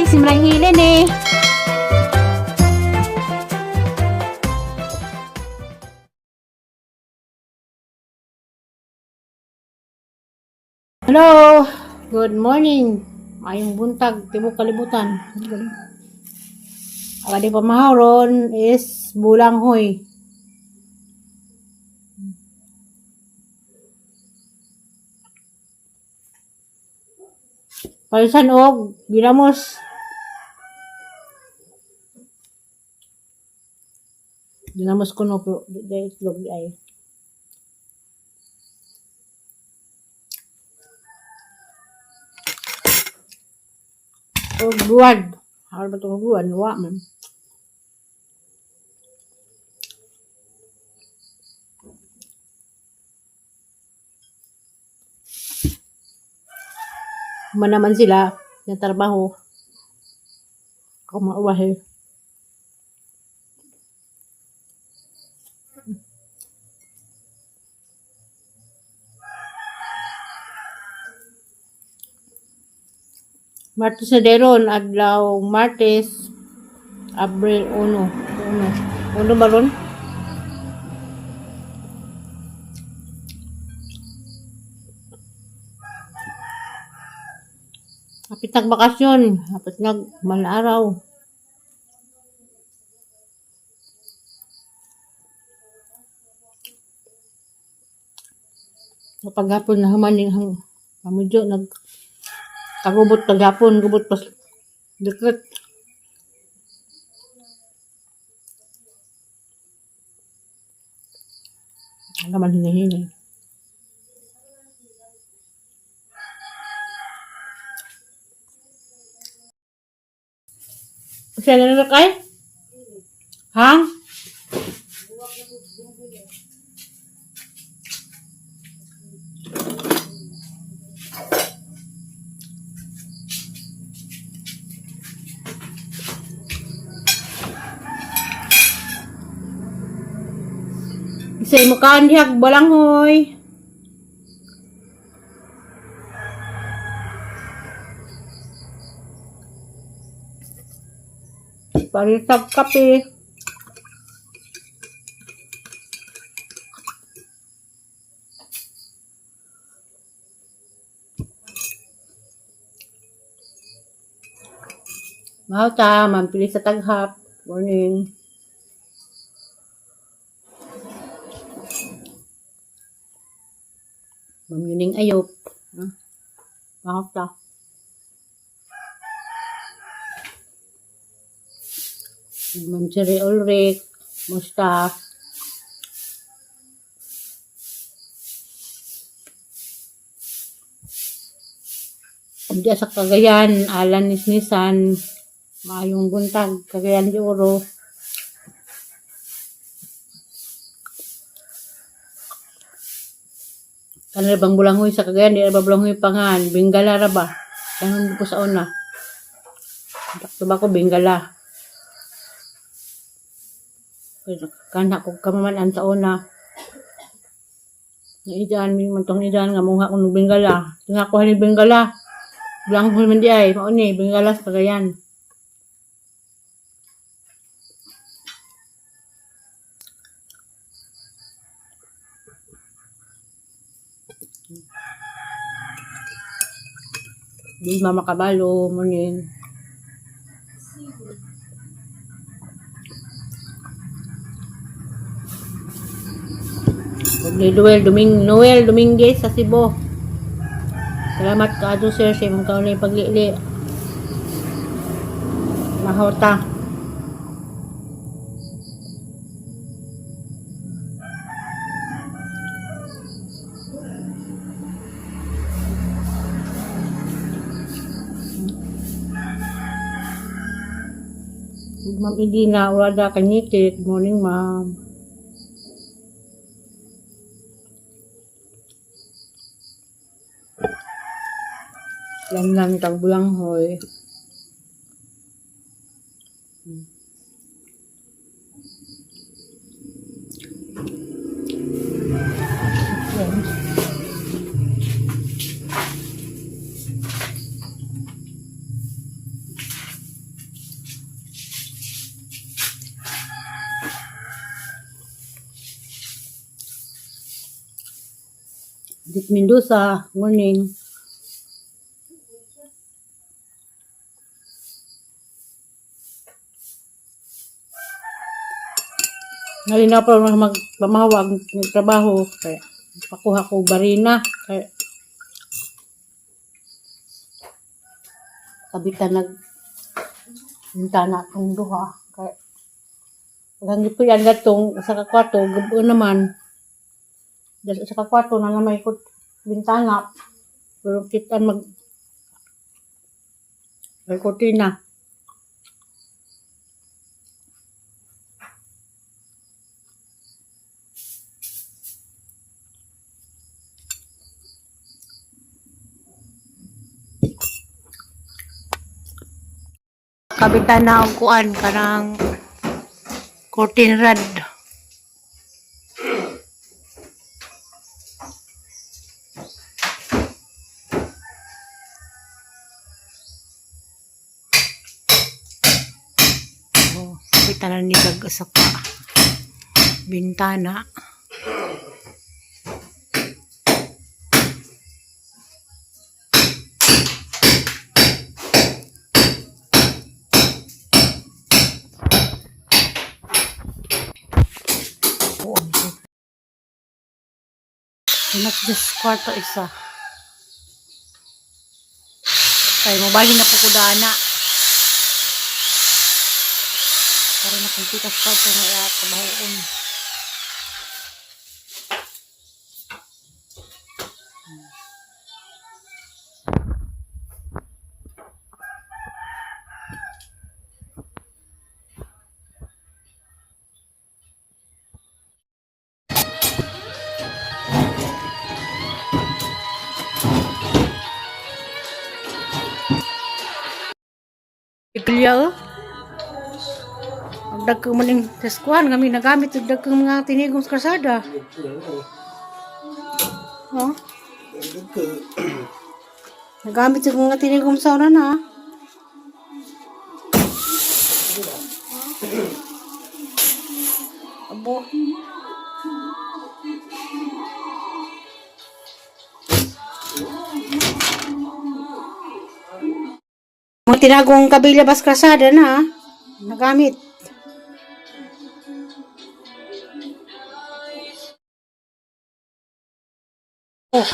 Simrang hilin eh. Hello! Good morning! Mayong buntag, tibok kalibutan. Ang ating pamaharon is bulanghoy. Palisan og ginamos. Ginamos ko no pero di di itlog di ay. Og buwad. Hawal ba itong buwad? Wa man. Man naman sila ng trabaho. Ako mauwahe. Martes na deron, adlaw Martes, Abril 1. 1. 1 ba ron? Hapit nag bakasyon, hapit nag mahal na araw. Kapag hapon na humaning hang pamudyo nag kagubot paghapon, gubot pas dikit. Ano man hinihinay. Siya na kay? Ha? Isa mo kan dihag balanghoy. Paritag kape. Mahal ta, ma'am sa taghap. Morning. Ma'am Yuning Ayop. Ah, mahal ta. Ma'am Cherry Ulrich. Musta. Hindi sa Cagayan, Alan Nisnisan, maayong buntag, Cagayan de Oro. Kanila bang bulanghoy sa Cagayan, di na ba bulanghoy pangan, Bingala ra ba? Tanong ko sa una. Takto ba ko Bingala? Pero kana ko kamaman sa una. Naidan, min man tong idan nga mungha ko ng Bingala. Tinga ko ni Bingala. Bulanghoy man di ay, mao ni Bingala sa Cagayan. Di mama kabalo, morning. Ni Noel, Duming, Noel Dominguez sa Cebu. Salamat ka sir sa imong kaunay paglili. Mahota. Ma'am Idina, Urada, Kanyikit. Good morning, ma'am. Lanlan kag bulanghoy. Bit Mendoza, morning. Nalinaw pa mga magpamawag ng trabaho. Kaya pakuha ko barina. Kaya kabitan nag bintana atong duha. Kaya hanggang gipuy-an gatong sa kakwarto, gabo naman. Dahil sa kakwarto na naman ikot bintana. Pero kitan mag may kurtina. Kabitan na og kuan kanang curtain rod. Oh, kabitan na ni kag usa ka bintana. Anak Diyos, kwarto isa. Kay mo bali na po ko dana. Para nakumpitas kwarto nga iya trabahoon. Iklya oh. Ang dagkong maning taskuhan kami nagamit og dagkong mga tinigong sa kalsada. Oh. Nagamit sa mga tinigong sa una na. Abo. Mga tinagong kabilya bas kalsada na. Nagamit. Oh.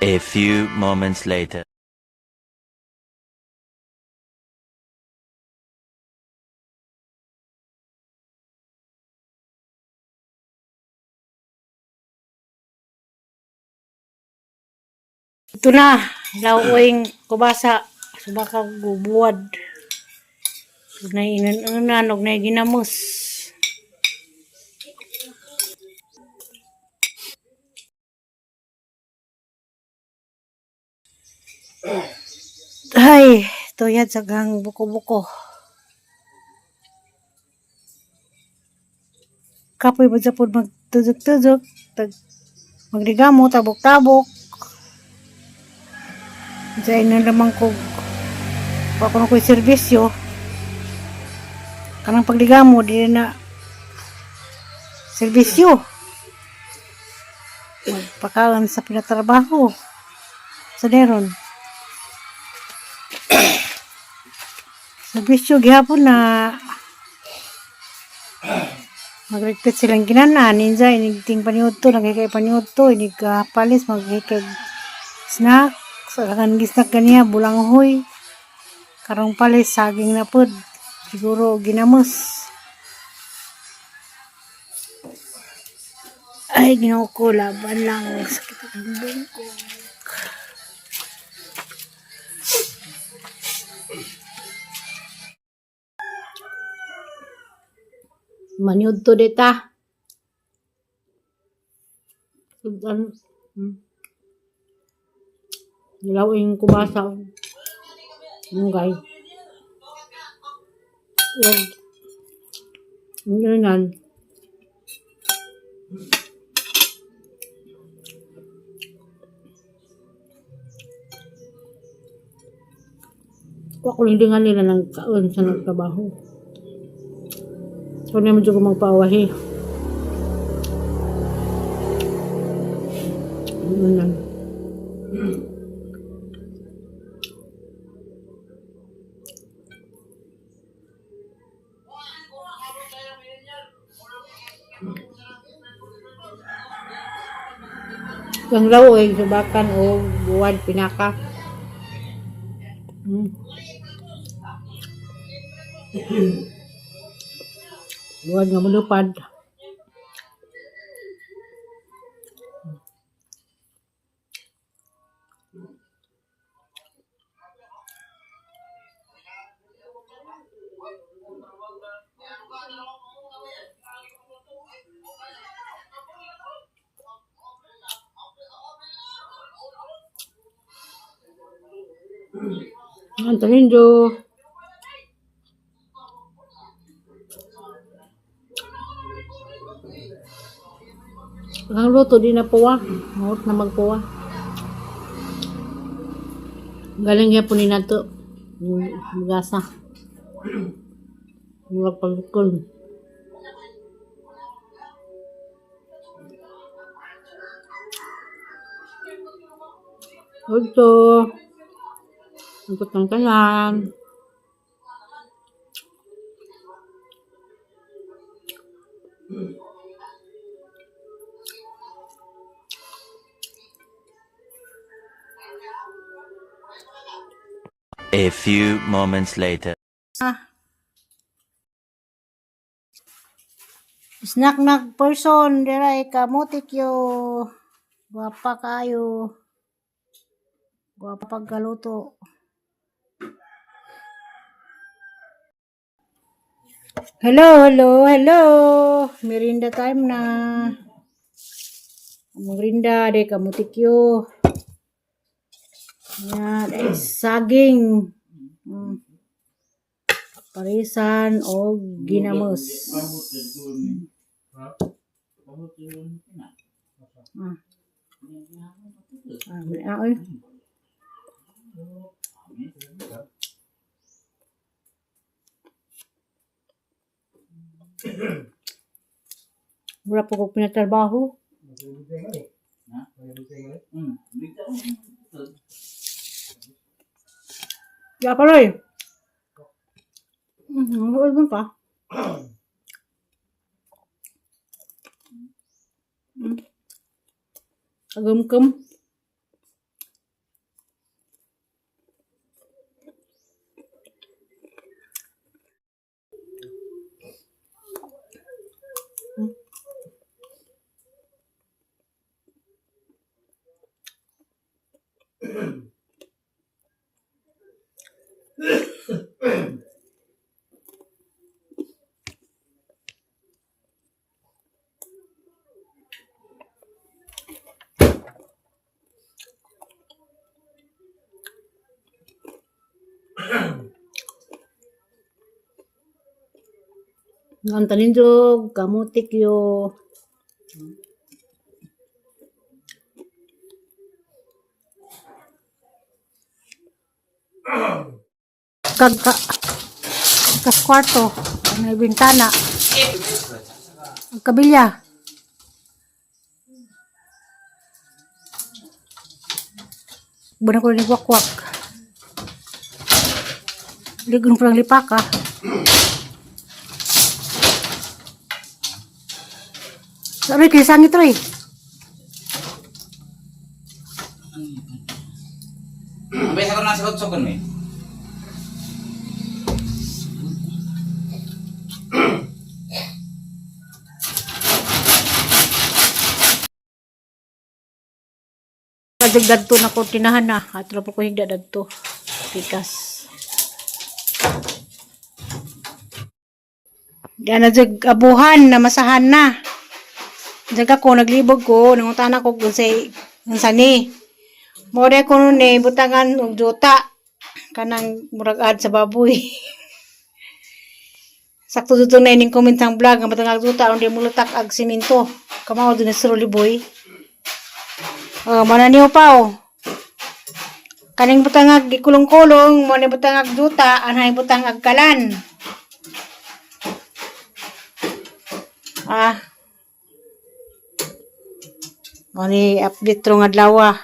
A few moments later. Ito na, lawing kubasa, subaka gubuwad. Ug nay inan-unan, ug nay ginamos. Ay, tuyad sa gang buko-buko. Kapoy ba sa pod magtuzok-tuzok, tag magdigamo, tabok-tabok. Diyan na naman ko ako na ko'y serbisyo. Kanang pagligamo, di na serbisyo. Magpakalan sa pinatrabaho. Sa meron. Serbisyo gihapon na magligpit silang ginanan. Ninja, inigting paniudto, nagkikay paniudto, inig palis, magkikay snack. Sa kan gisnak ganiya, bulanghoy. Karong palis, saging na pod. Siguro ginamos. Ay, ginoo ko, laban lang. Sakit ang bungkok. Maniud to dita. Ano? Nilawin kubasa. Munggay. Wag. Yun. Wa ko hindi nga nila ng kaon sa nagtrabaho. Kung naman dyan ko magpaawahi. Ano lang. Ang lawo ay subakan o buwan pinaka. Buwan nga mulupad. Ang tanindo. Ang luto di na puwa. Ngut na magpuwa. Galing gyapon ni nato. Yung Gasa. Murag pagkul. Ito. Ikot ng kanan. A few moments later. Snack knock person, dira kamutik yo. Gwapa kayo. Gwapa pagkaluto. Hello, hello, hello. Merienda time na. Merinda, de kamutik yo. Yan, ay saging. Parisan o ginamos. Ah. Ah, may aoy. Wala po ko pinatrabaho. Ya, paroy. Ano pa? Agumkum. Ang talinjog, kamutik yo. Kag ka, kas kwarto, may bintana. Ang kabilya. Bunan ko ni wakwak. Ligon ko lang lipaka. Sorry, kay sangit roy. Biasa ko nasa sokon eh. Kadug dadto na ko tinahan na. Atro pa ko higda dadto. Pikas. Diyan na jag abuhan na masahan na. Jag ako naglibog ko nangutana ko kung say unsa ni. Mo re ko ni butangan og juta kanang murag ad sa baboy. Sakto dito na ining comment ang vlog ang butangag juta undi mulutak ag siminto. Kamao din sa Liboy. Oh, mana niyo pa oh. Kaning butangag gikulong-kulong, mo ni butangag juta, anay butangag kalan. Ah. Mo ni update rong adlaw.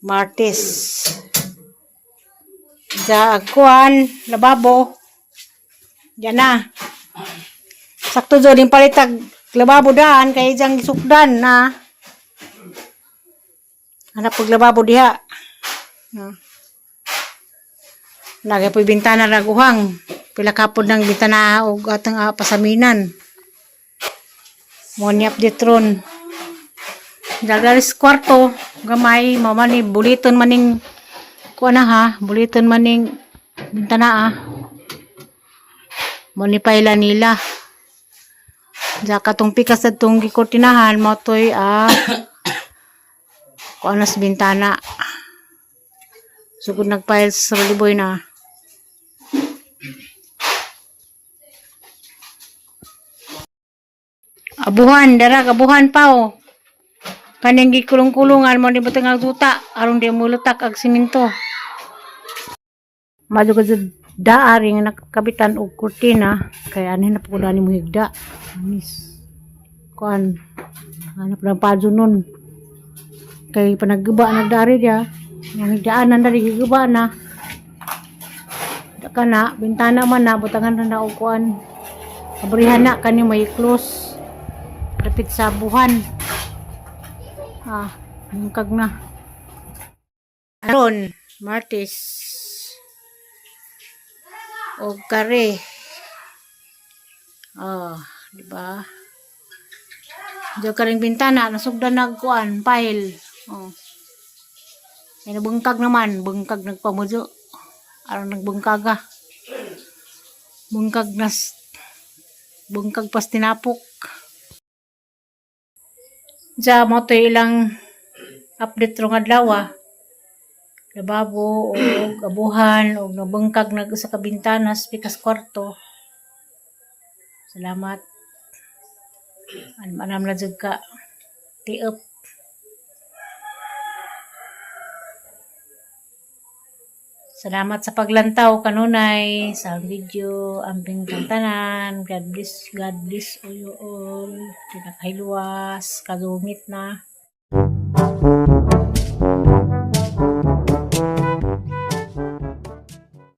Martes. Sa kuan, lababo. Diyan na. Sakto jud yung palitag lababo daan kay ijang gisukdan na. Hanap pag lababo diha. Na. Lagi po'y bintana raguhang. Pila kapod ng bintana og atang pasaminan. Mo ni update ron. Dagalis kwarto, gamay, mama ni buliton maning kuan na ha, buliton maning bintana ah. Mo ni paila nila. Diya katong pikas at tong gikurtinahan mo toy kuan na sa bintana. Sugod nagpile sa liboy na. Abuhan, dara abuhan pa oh. Kaning gikulong-kulungan mo di butang ang duta aron di mo lutak ag simento. Madyo ka daari nga nakakabitan og kurtina kay ani na po mo higda. Anis. Kuan hanap lang padyo nun. Kay panagguba nagdari dia. Ang higdaanan dari giguba na. Da ka na, bintana man na, butangan na na og kuan. Abrihan na kani may close. Dapit sa buhan. Ah, bungkag na. Aron, Martes. O kare. Ah, di ba? Diyo ka rin bintana, nasugdan nagkuan, pile. Oh. May nabungkag naman, bungkag nagpamudyo. Aron nagbungkag ah. Bungkag nas bungkag pas tinapok. Diya mo to ilang update rong adlaw ah. Lababo og abuhan og nabungkag nag usa ka bintanas pikas kwarto. Salamat. Anam na jud ka. Tiop. Salamat sa paglantaw kanunay sa video amping kang tanan. God bless you all. Pinakahiluwas, kadungit na.